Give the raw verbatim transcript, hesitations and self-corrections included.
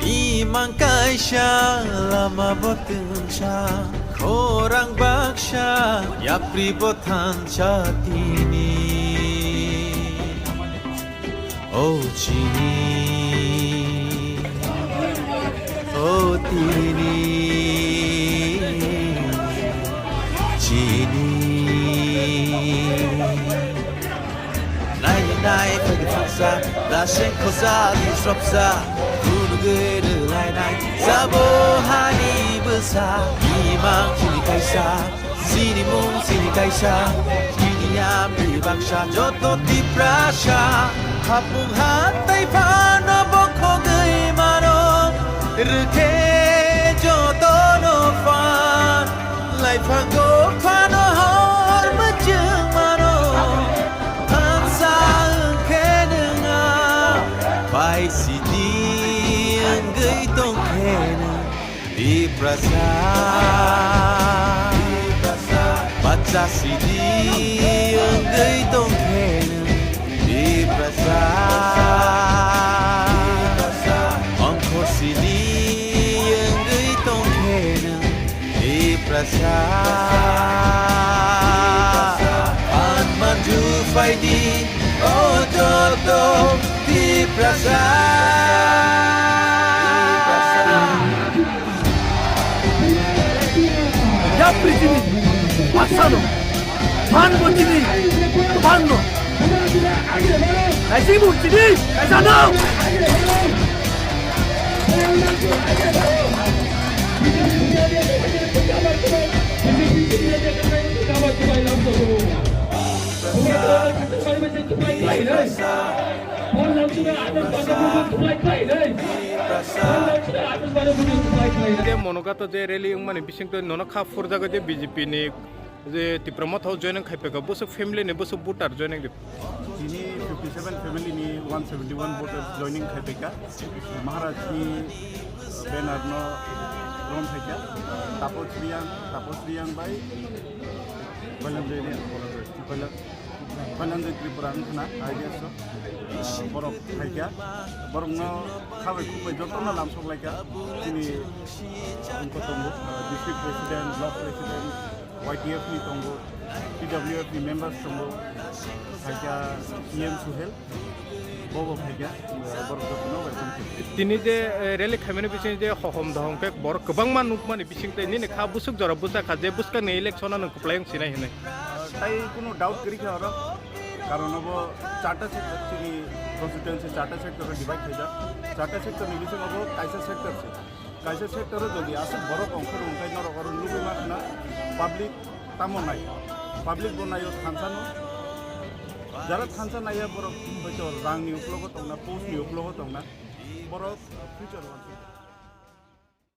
Imang kaisa lama bo twngsa, khorang baksa, yapri bo thansa tini. O chini, o tini, chini. Nai nai phai khe phangsa, da seng khosa ni sropsa, phunugwi rwlai nai, sabo hani bwsa, imang chini kaisa, sinimung chini kaisa, chini yam ni baksa, joto Tiprasa, hapung hatai phano bokhogwi mano, rwkhe jotono phan, laiphang dophano hor mwchwng mano. Ansa wngkhe nwng a, pai sidi wngwi tongkhe nwng Tiprasa. Bacha sidi wngwi tongkhe nwng Tiprasa. Ongkhor sidi wngwi tongkhe nwng Tiprasa. Phan manju phaidi, o joto Tiprasa. Yapri chini, baksano, phan bo chini, phan no. Naising bo chini, kaisa no. Te monogato je rally wngmani bisingtwi nono kha phurjago je B J P ni je Tipra Motha o joining khaipaikha, bwswk family ni bwswk voter joining di. Tini fifty seven family ni one seventy one voters joining khaipaikha. Maharaj ni banner no rom phaikha. Tapos Riang, Tapos Riang bai Kailanjoy Riang, Kailan-, Kailanjoy Tripura wngkhana I D S o. Ah, borok phaikha. Borokno khabai khukbai jotono lamsok laikha. Chini wngkha tongo, ah, district president, block president, Y T F ni tongo, T W F ni members tongo, phaikha E M Suhel, bobo phaikha, borok jotono welcome khe. Tini je, eh, rally khaimani bising je hohom dohom khe borok kwbangma nukmani bising tei nini kha bwswk jora bwchakha je bwskangni election o nwng kwplai wng sinai hinwi. Tai kunu doubt kwrwi kha oro, karon obo charta sector, chini constituency charta sector o divide khaijak, charta sector ni bisingo bo kaisa sector se. Kaisa sector o jodi aswk borok ongkhor wngkhe norok oro nugwi mankha na public tamo nai. Public bo naio thansa no. Jara thansa naiya borok hoito rang ni uklogo tongna, post ni uklogo tongna. Borok future wansukha.